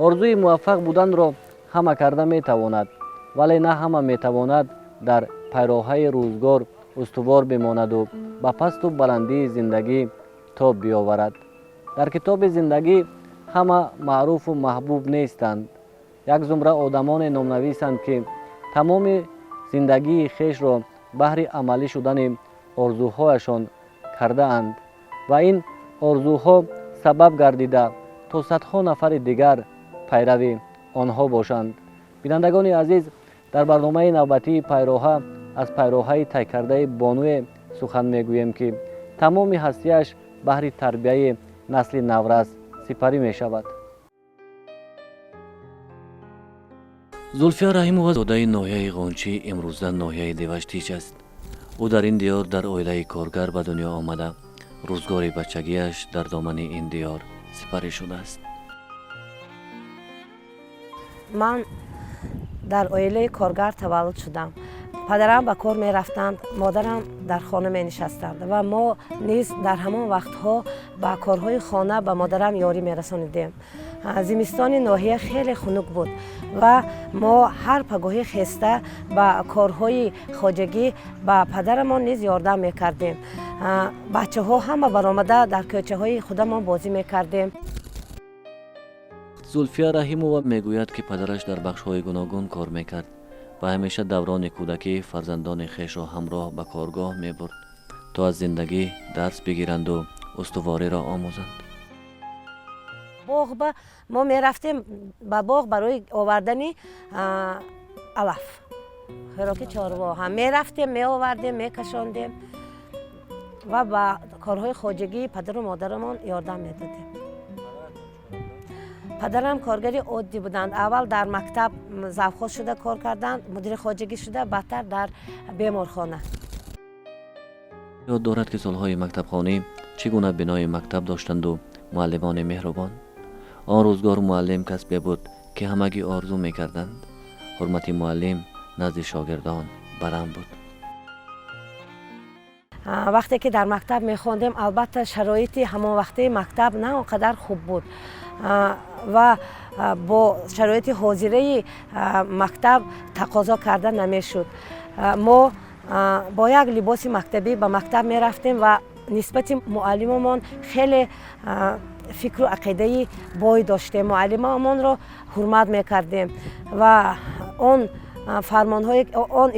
Орзуи муваффақ буданро ҳама карда метавонад, вале на ҳама метавонад дар пайроҳаи рӯзгор устувор бимонаду ба пасту баландии зиндагӣ тоб биёварад. Дар китоби зиндагӣ ҳама маъруфу маҳбуб нестанд. Як зумра одамоне номнависанд, ки тамоми зиндагии хешро баҳри амалӣ шудани орзуҳояшон кардаанд ва ин орзуҳо сабаб гардида, то садҳо нафари дигар пайрави онҳо бошанд. Бинандагони азиз, дар барномаи навбатии «Пайроҳа» аз пайроҳаи тай кардаи бонуе сухан мегӯем, ки тамоми ҳастияш баҳри тарбияи насли наврас сипарӣ мешавад. Зулфия Раҳимова зодаи ноҳияи Ғончӣ, имрӯза ноҳияи Деваштич аст. Ӯ дар ин диёр дар оилаи коргар ба дунё омада, рӯзгори бачагиаш дар домани ин диёр сипарӣ шудааст. Ман дар оилаи коргар таваллуд шудам. Падарам ба кор мерафтанд, модарам дар хона менишастанд ва мо низ дар ҳамон вақтҳо ба корҳои хона ба модарам ёрӣ мерасонидем. Зимистони ноҳия хеле хунук буд ва мо ҳар пагоҳӣ хеста ба корҳои хоҷагӣ ба падарамон низ ёрдам мекардем. Бачаҳо ҳама баромада дар кӯчаҳои худамон бозӣ мекардем. Зулфия Раҳимова мегӯяд, ки падараш дар бахшҳои гуногун кор мекард ва ҳамеша даврони кӯдакӣ фарзандони хешро ҳамроҳ ба коргоҳ мебурд, то аз зиндагӣ дарс бигиранду устувориро омӯзанд. Боғ ба мо мерафтем, ба боғ барои овардани алаф, хӯроки чорво ҳам мерафтем, меовардем, мекашондем ва ба корҳои хоҷагии падару модарамон ёрдам медодем. Падарам коргари оддӣ буданд. Аввал дар мактаб завхоз шуда кор карданд, мудири хоҷагӣ шуда, баъдтар дар беморхона. Ёд дорад, ки солҳои мактабхонӣ чӣ гуна бинои мактаб доштанду муаллимони меҳрубон. Он рӯзгор муаллим касбе буд, ки ҳамагӣ орзу мекарданд. Ҳурмати муаллим назди шогирдон баланд буд. Вақте ки дар мактаб мехондем, албатта, шароити ҳамон вақтаи мактаб на он қадар хуб буд ва бо шароити ҳозираи мактаб тақозо карда намешуд. Мо бо як либоси мактабӣ ба мактаб мерафтем ва нисбати муаллимамон хеле фикру ақидаи бой доштем, муаллимамонро ҳурмат мекардем ва он фармонҳое, он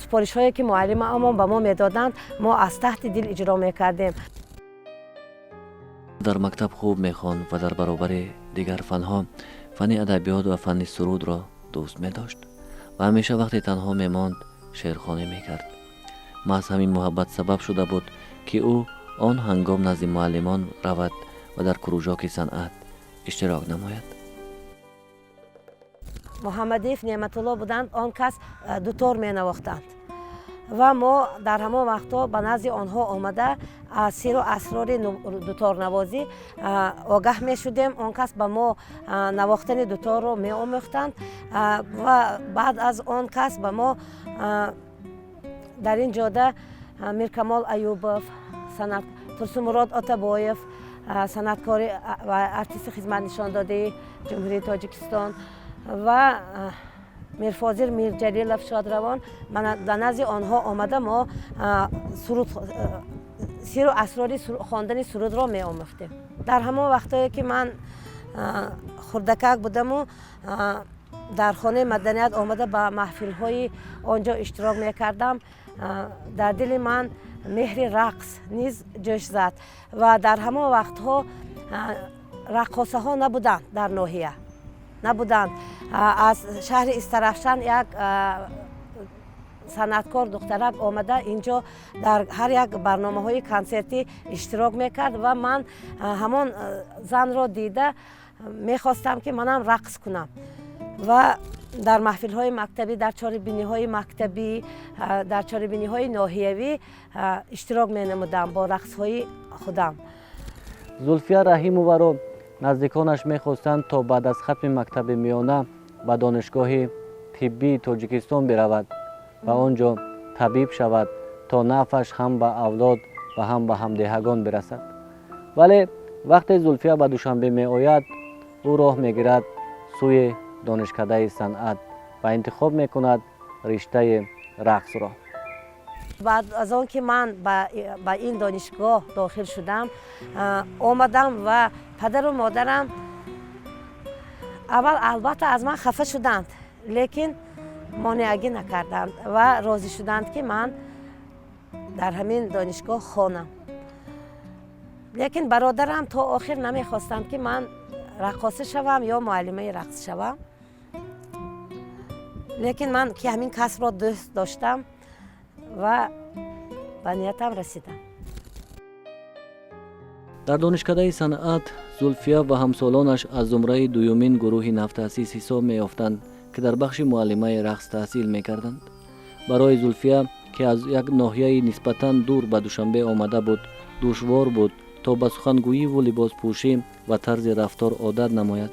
супоришҳое, ки муаллимаамон ба мо медоданд, мо аз таҳти дил иҷро мекардем. Дар мактаб хуб мехонд ва дар баробари дигар фанҳо фанни адабиёт ва фанни сурудро дӯст медошт ва ҳамеша вақте танҳо мемонд, шеърхонӣ мекард. Маҳз ҳамин муҳаббат сабаб шуда буд, ки ӯ он ҳангом назди муаллимон равад ва дар кружоки санъат иштирок намояд. Муҳаммадиев Неъматулло буданд, он кас дутор менавохтанд ва мо дар ҳамон вақтҳо ба назди онҳо омада, аз сиру асрори дуторнавозӣ огаҳ мешудем. Он кас ба мо навохтани дуторро меомӯхтанд ва баъд аз он кас ба мо дар ин ҷода Миркамол Аюбов, Турсумурод Отабоев, санъаткори ва артисти хизматнишондодаи Ҷумҳурии Тоҷикистон, ва Мирфозир Мирҷалилов шодравон, ба назди онҳо омада, мо суруд, сиру асрори хондани сурудро меомӯхтем. Дар ҳамон вақтҳое, ки ман хурдакак будаму дар хонаи маданият омада ба маҳфилҳои он ҷо иштирок мекардам, дар дили ман меҳри рақс низ ҷӯш зад. Ва дар ҳамон вақтҳо раққосаҳо набуданд, дар ноҳия набуданд. Аз шаҳри Истарафшан як санъаткор духтарак омада, инҷо дар ҳар як барномаҳои консертӣ иштирок мекард ва ман ҳамон занро дида мехостам, ки манам рақс кунам. Ва дар маҳфилҳои мактабӣ, дар чорабиниҳои мактабӣ, дар чорабиниҳои ноҳиявӣ иштирок менамудам бо рақсҳои худам. Зулфия Раҳимоваро наздиконаш мехостанд, то баъд аз хатми мактаби миёна ба Донишгоҳи тиббии Тоҷикистон биравад ва он ҷо табиб шавад, то нафъаш ҳам ба авлод ва ҳам ба ҳамдеҳагон бирасад. Вале вақте Зулфия ба Душанбе меояд, ӯ роҳ мегирад. Сӯи донишкадаи санъат ва интихоб мекунад риштаи рақсро. Баъд аз он ки ман ба ин донишгоҳ дохил шудам, омадам ва падару модарам аввал, албатта, аз ман хафа шуданд, лекин монеагӣ накарданд ва розӣ шуданд, ки ман дар ҳамин донишгоҳ хонам. Лекин бародарам то охир намехостанд, ки ман раққоса шавам ё муаллимаи рақс шавам. Лекин ман ки ҳамин касбро дӯст доштам ва ба ниятам расидам. Дар донишкадаи санъат Зулфия ва ҳамсолонаш аз зумраи дуюмин гурӯҳи навтаъсис ҳисоб меёфтанд, ки дар бахши муаллимаи рақс таҳсил мекарданд. Барои Зулфия, ки аз як ноҳияи нисбатан дур ба Душанбе омада буд, душвор буд, то ба сухангӯиву либоспӯшӣ ва тарзи рафтор одат намояд.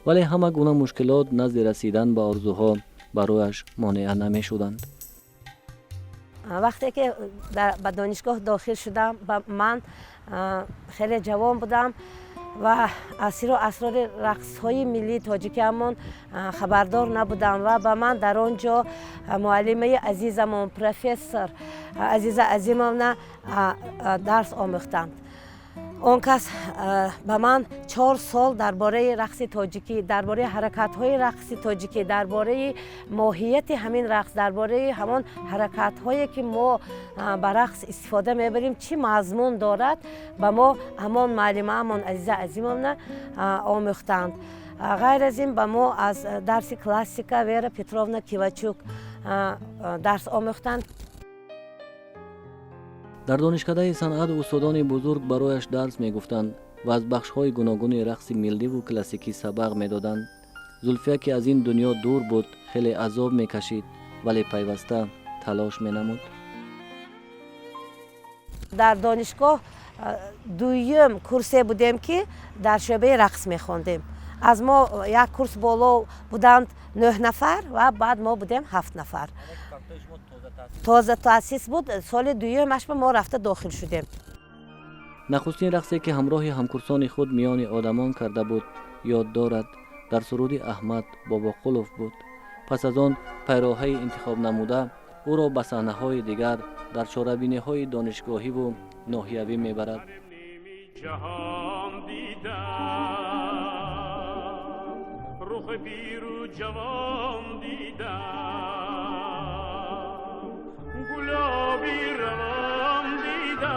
Вале ҳама гуна мушкилот назди расидан ба орзуҳо барояш монеа намешуданд. Вақте ки ба донишгоҳ дохил шудам, ман хеле ҷавон будам ва аз сиру асрори рақсҳои миллии тоҷикиамон хабардор набудам. Ва ба ман дар он ҷо муаллимаи азизамон, профессор Азиза Азимовна дарс омӯхтанд. Он кас ба ман 4 сол дар бораи рақси тоҷикӣ, дар бораи ҳаракатҳои рақси тоҷикӣ, дар бораи моҳияти ҳамин рақс, дар бораи ҳамон ҳаракатҳое, ки мо ба рақс истифода мебарем, чӣ мазмун дорад, ба мо ҳамон муаллимаамон Азиза Азимовна омӯхтанд. Ғайр аз ин, ба мо аз дарси классика Вера Петровна Кивачук дарс омӯхтанд. Дар донишкадаи санъат устодони бузург барояш дарс мегуфтанд ва аз бахшҳои гуногуни рақси милливу классикӣ сабақ медоданд. Зулфия, ки аз ин дунё дур буд, хеле азоб мекашид, вале пайваста талош менамуд. Дар донишгоҳ дуюм курсе будем, ки дар шӯъбаи рақс мехондем. Аз мо як курс боло буданд нӯҳ нафар ва баъд мо будем ҳафт нафар. Тоза таъсис буд, соли дуюмаш ба мо рафта дохил шудем. Нахустин рақсе, ки ҳамроҳи ҳамкурсони худ миёни одамон карда буд, ёд дорад, дар суруди Аҳмад Бобоқулов буд. Пас аз он пайроҳаи интихобнамуда ӯро ба саҳнаҳои дигар дар чорабиниҳои донишгоҳиву ноҳиявӣ мебарад. Ҷаҳон дидам, рухи пиру ҷавон дидам, гулоби равон дидам,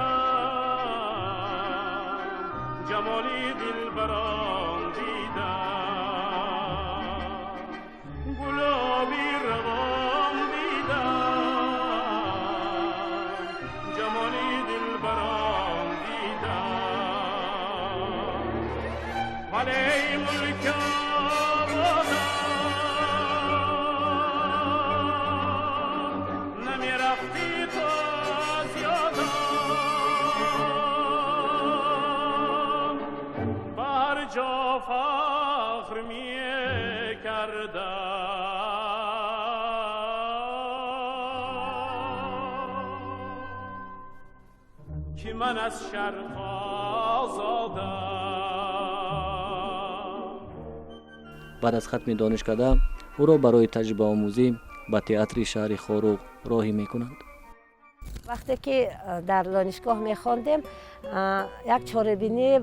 ҷамоли дилбарон дидам, гулоби равон дидам, ҷамоли дилбарон дидам. Вале мулк намерафти то аз ёдам, ба ҳар ҷо фахр мекардам, ки ман аз шарқ озодам. Баъд аз хатми донишкада ӯро барои таҷрибаомӯзӣ ба театри шаҳри Хоруғ роҳӣ мекунанд. Вақте ки дар донишгоҳ мехондем, як чорабинии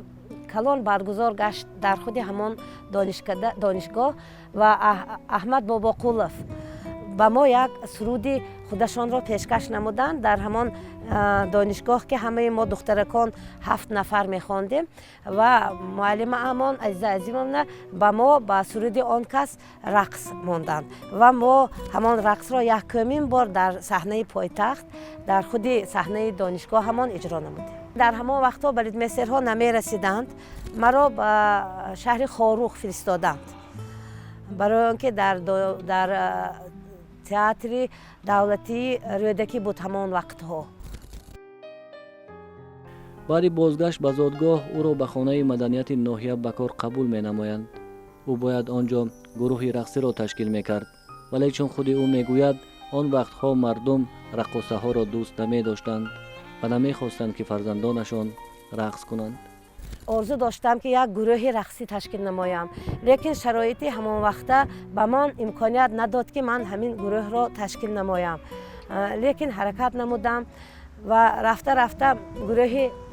калон баргузор гашт дар худи ҳамон донишгоҳ ва Аҳмад Бобоқулов ба мо як суруди худашонро пешкаш намуданд дар ҳамон донишгоҳ, ки ҳамаи мо духтаракон ҳафт нафар мехондем. Ва муаллимаамон Азиза Азимовна ба мо ба суруди он кас рақс монданд ва мо ҳамон рақсро якумин бор дар саҳнаи пойтахт, дар худи саҳнаи донишгоҳ ҳамон иҷро намудем. Дар ҳамон вақтҳо балетмейстерҳо намерасиданд. Маро ба шаҳри Хоруғ фиристоданд, барои он ки дар театри давлатии Рӯдакӣ буд ҳамон вақтҳо. Баъди бозгашт ба зодгоҳ ӯро ба хонаи маданияти ноҳия ба кор қабул менамоянд. Ӯ бояд он ҷо гурӯҳи рақсиро ташкил мекард, вале чун худи ӯ мегӯяд, он вақтҳо мардум раққосаҳоро дӯст намедоштанд ва намехостанд, ки фарзандонашон рақс кунанд. Орзу доштам, ки як гурӯҳи рақсӣ ташкил намоям, лекин шароити ҳамон вақта ба ман имконият надод, ки ман ҳамин гурӯҳро ташкил намоям. Лекин ҳаракат намудам ва рафта рафта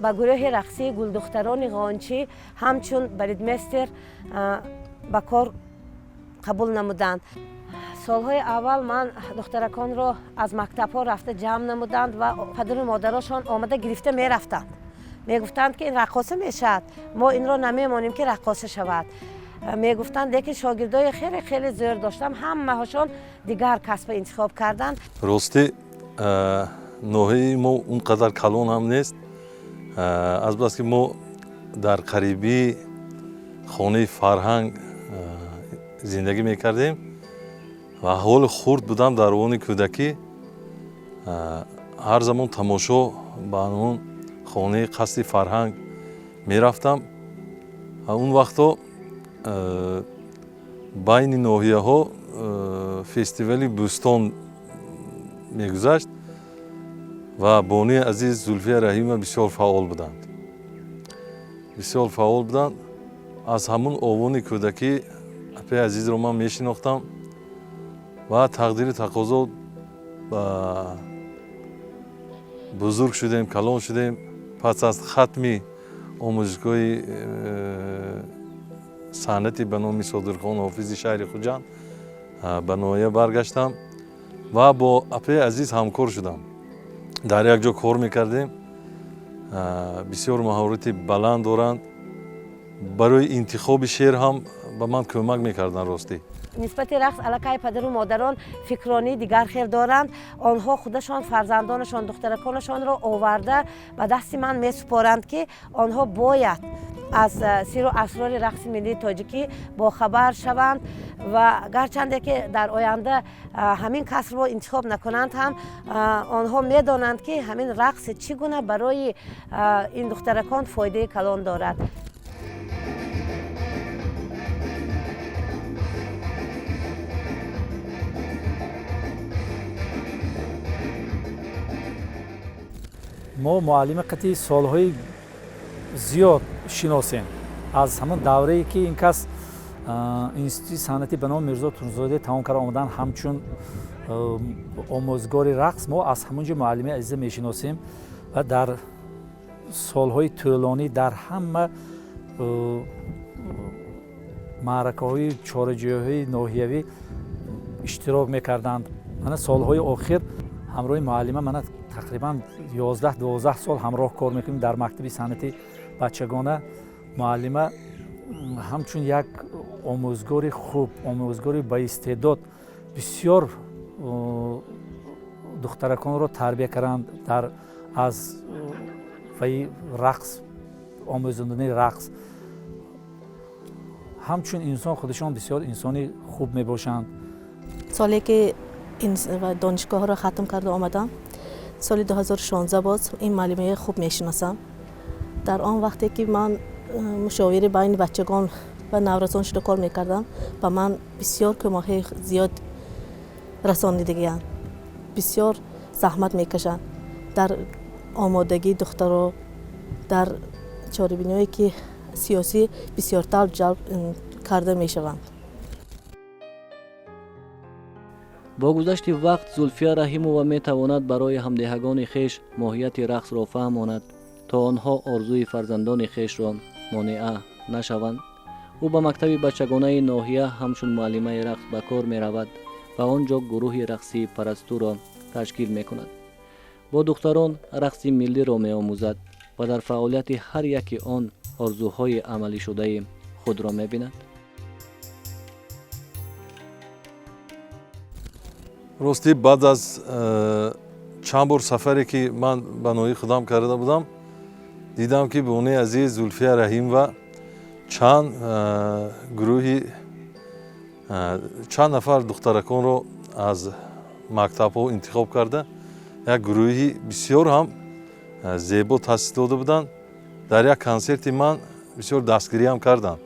ба гурӯҳи рақсии Гулдухтарони Ғончӣ ҳамчун балетмейстер ба кор қабул намуданд. Солҳои аввал ман духтараконро аз мактабҳо рафта ҷамъ намуданд ва падару модарошон омада гирифта мерафтанд. Мегуфтанд, ки ин раққоса мешавад, мо инро намемонем, ки раққоса шавад, мегуфтанд. Лекин шогирдои хеле хеле зӯр доштам, ҳамаҳошон дигар касба интихоб карданд. Ростӣ, ноҳияи мо он қадар калон ҳам нест. Азбаски мо дар қарибии хонаи фарҳанг зиндагӣ мекардем ва ҳоли хурд будам, дар овони кӯдакӣ ҳар замон тамошо ба он хонаи қасри фарҳанг мерафтам. Он вақто байни ноҳияҳо фестивали Бӯстон мегузашт ва бонуи азиз Зулфия Раҳимова бисёр фаъол буданд, бисёр фаъол буданд. Аз ҳамун овони кӯдакӣ апаи азизро ман мешинохтам ва тақдиру тақозо бузург шудем, калон шудем. Пас аз хатми омӯзишгоҳи санъати ба номи Содирхон Ҳофизи шаҳри Хуҷанд ба ноҳия баргаштам ва бо апаи азиз ҳамкор шудам, дар як ҷо кор мекардем. Бисёр маҳорати баланд доранд, барои интихоби шеър ҳам ба ман кӯмак мекарданд, ростӣ. Нисбати рақс аллакай падару модарон фикронии дигар хел доранд. Онҳо худашон фарзандонашон, духтараконашонро оварда ба дасти ман месупоранд, ки онҳо бояд аз сиру асрори рақси миллии тоҷикӣ бохабар шаванд. Ва гарчанде ки дар оянда ҳамин касбро интихоб накунанд ҳам, онҳо медонанд, ки ҳамин рақс чӣ гуна барои ин духтаракон фоидаи калон дорад. Мо муаллими қати солҳои зиёд шиносем, аз ҳамон даврае ки ин кас институти санъатӣ ба номи Мирзо Турсунзода тамом карда омадан ҳамчун омӯзгори рақс. Мо аз ҳамон ҷо муаллими азиза мешиносем ва дар солҳои тӯлонӣ дар ҳама маъракаҳои чораҷӯиҳои ноҳиявӣ иштирок мекарданд. Мана, солҳои охир ҳамроҳи муаллима мана тақрибан 11-12 сол ҳамроҳ кор мекунем дар мактаби санъати бачагона. Муаллима ҳамчун як омӯзгори хуб, омӯзгори баистеъдод бисёр духтараконро тарбия карданд дар аз ваи рақс, омӯзондани рақс. Ҳамчун инсон худашон бисёр инсони хуб мебошанд. Соле ки донишгоҳро хатм карда омадам, соли 2016, боз ин муаллимаи хуб мешиносам. Дар он вақте ки ман мушовири байни бачагон ва наврасон шуда кор мекардам, ба ман бисёр кӯмакҳои зиёд расонидагиянд. Бисёр заҳмат мекашанд дар омодагии духтаро, дар чорабиниҳое ки сиёсӣ бисёртар ҷалб карда мешаванд. Бо гузашти вақт Зулфия Раҳимова метавонад барои ҳамдеҳагони хеш моҳияти рақсро фаҳмонад, то онҳо орзуи фарзандони хешро монеа нашаванд. Ӯ ба мактаби бачагонаи ноҳия ҳамчун муаллимаи рақс ба кор меравад ва он ҷо гурӯҳи рақсии Парастуро ташкил мекунад, бо духтарон рақси миллиро меомӯзад ва дар фаъолияти ҳар яки он орзуҳои амалишудаи худро мебинад. Ростӣ, баъд аз чанд бор сафаре ки ман ба ноҳияи худам карда будам, дидам, ки бонуи азиз Зулфия Раҳимова чанд гурӯҳи, чанд нафар духтараконро аз мактабҳо интихоб карда, як гурӯҳи бисёр ҳам зебо таъсис дода буданд. Дар як консерти ман бисёр дастгириам карданд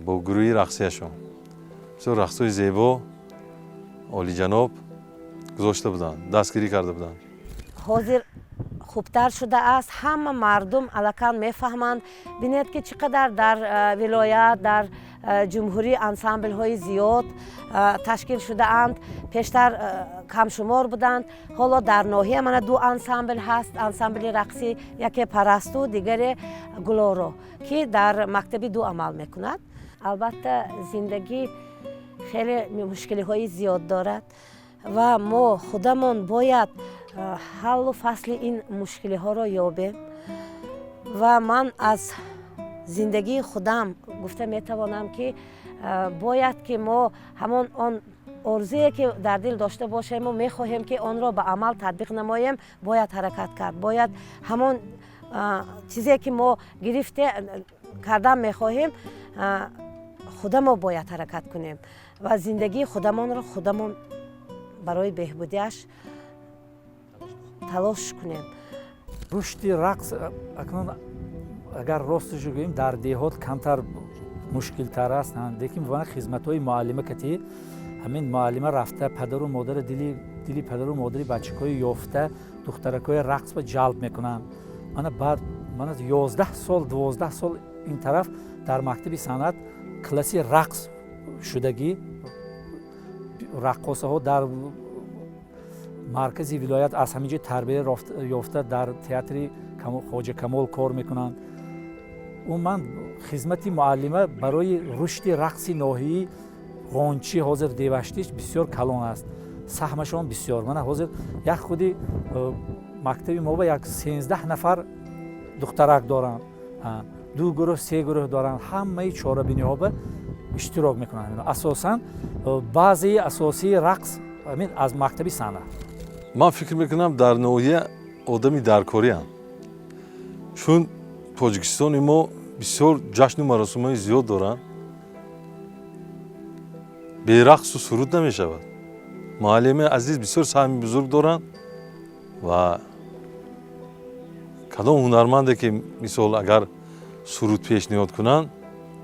бо гурӯҳи рақсияшон. Бисёр рақсҳои зебо, олиҷаноб гузошта буданд, дастгирӣ карда буданд. Ҳозир. Хубтар шудааст, ҳама мардум аллакай мефаҳманд. Бинед, ки чӣ қадар дар вилоят, дар ҷумҳурӣ ансамблҳои зиёд ташкил шудаанд. Пештар камшумор буданд. Ҳоло дар ноҳия мана ду ансамбл ҳаст, ансамбли рақсӣ, яке Парасту, дигаре Гулоро, ки дар мактаби ду амал мекунад. Албатта, зиндагӣ хеле мушкилиҳои зиёд дорад ва мо худамон бояд ҳаллу фасли ин мушкилиҳоро ёбем. Ва ман аз зиндагии худам гуфта метавонам, ки бояд ки мо ҳамон он орзуе, ки дар дил дошта бошему мехоҳем, ки онро ба амал татбиқ намоем, бояд ҳаракат кард, бояд ҳамон чизе, ки мо гирифте кардан мехоҳем, худамо бояд ҳаракат кунем ва зиндагии худамонро худамон барои беҳбудиаш талош кунем. Рушди рақс акнун, агар росташо гӯем, дар деҳот камтар мушкилтар аст, лекин бана хизматҳои муаллима кати ҳамин муаллима рафта падару модари дили падару модари бачакҳои ёфта, духтаракҳои рақс ба ҷалб мекунанд. Мана баъд мана 11 сол, 12 сол ин тараф дар мактаби санъат класси рақс шудагӣ, раққосаҳо дар маркази вилоят аз ҳамин ҷо тарбия ёфта, дар театри Хоҷа Камол кор мекунанд. Умуман, хизмати муаллима барои рушди рақси ноҳияи Ғончӣ, ҳозир Деваштич, бисёр калон аст, саҳмашон бисёр. Мана ҳозир як худи мактаби мо ба як 13 нафар духтарак доранд, ду гурӯҳ, се гурӯҳ доранд, ҳамаи чорабиниҳо ба иштирок мекунанд. Асосан баъзеи асосии рақс ҳамин аз мактаби санъат. Ман фикр мекунам, дар ноҳия одами даркориам, чун Тоҷикистони мо бисёр ҷашну маросимҳои зиёд доранд, берақсу суруд намешавад. Муаллими азиз бисёр саҳми бузург доранд ва кадом ҳунарманде ки, мисол, агар суруд пешниҳод кунанд,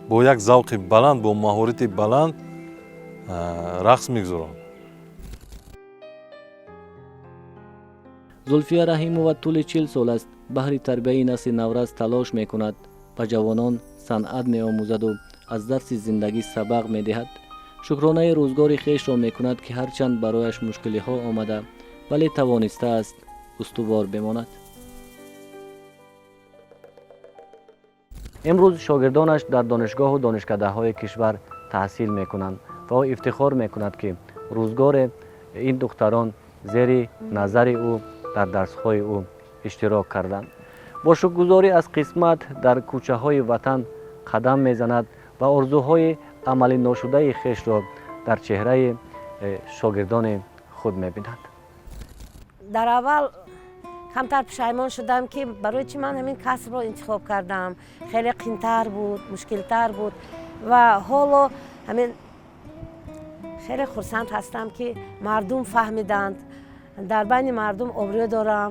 бо як завқи баланд, бо маҳорати баланд рақс мегузоранд. Зулфия Раҳимова тӯли 40 сол аст баҳри тарбияи насли наврас талош мекунад, ба ҷавонон санъат меомӯзаду аз дарси зиндагӣ сабақ медиҳад. Шукронаи рӯзгори хешро мекунад, ки ҳарчанд барояш мушкилиҳо омада, вале тавонистааст устувор бимонад. Имрӯз шогирдонаш дар донишгоҳу донишкадаҳои кишвар таҳсил мекунанд ва ӯ ифтихор мекунад, ки рӯзгоре ин духтарон зери назари ӯ дар дарсҳои ӯ иштирок карданд. Бо шукргузорӣ аз қисмат дар кӯчаҳои ватан қадам мезанад ва орзуҳои амалӣ ношудаи хешро дар чеҳраи шогирдони худ мебинад. Дар аввал камтар пушаймон шудам, ки барои чӣ ман ҳамин касбро интихоб кардам, хеле қинтар буд, мушкилтар буд. Ва ҳоло ҳамин хеле хурсанд ҳастам, ки мардум фаҳмиданд, дар байни мардум обрӯ дорам,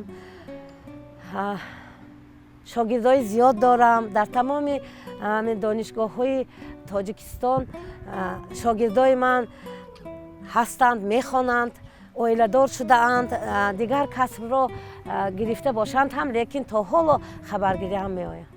шогирдои зиёд дорам. Дар тамоми донишгоҳҳои Тоҷикистон шогирдои ман ҳастанд, мехонанд, оиладор шудаанд, дигар касбро гирифта бошанд ҳам, лекин то ҳоло хабаргириам меоянд.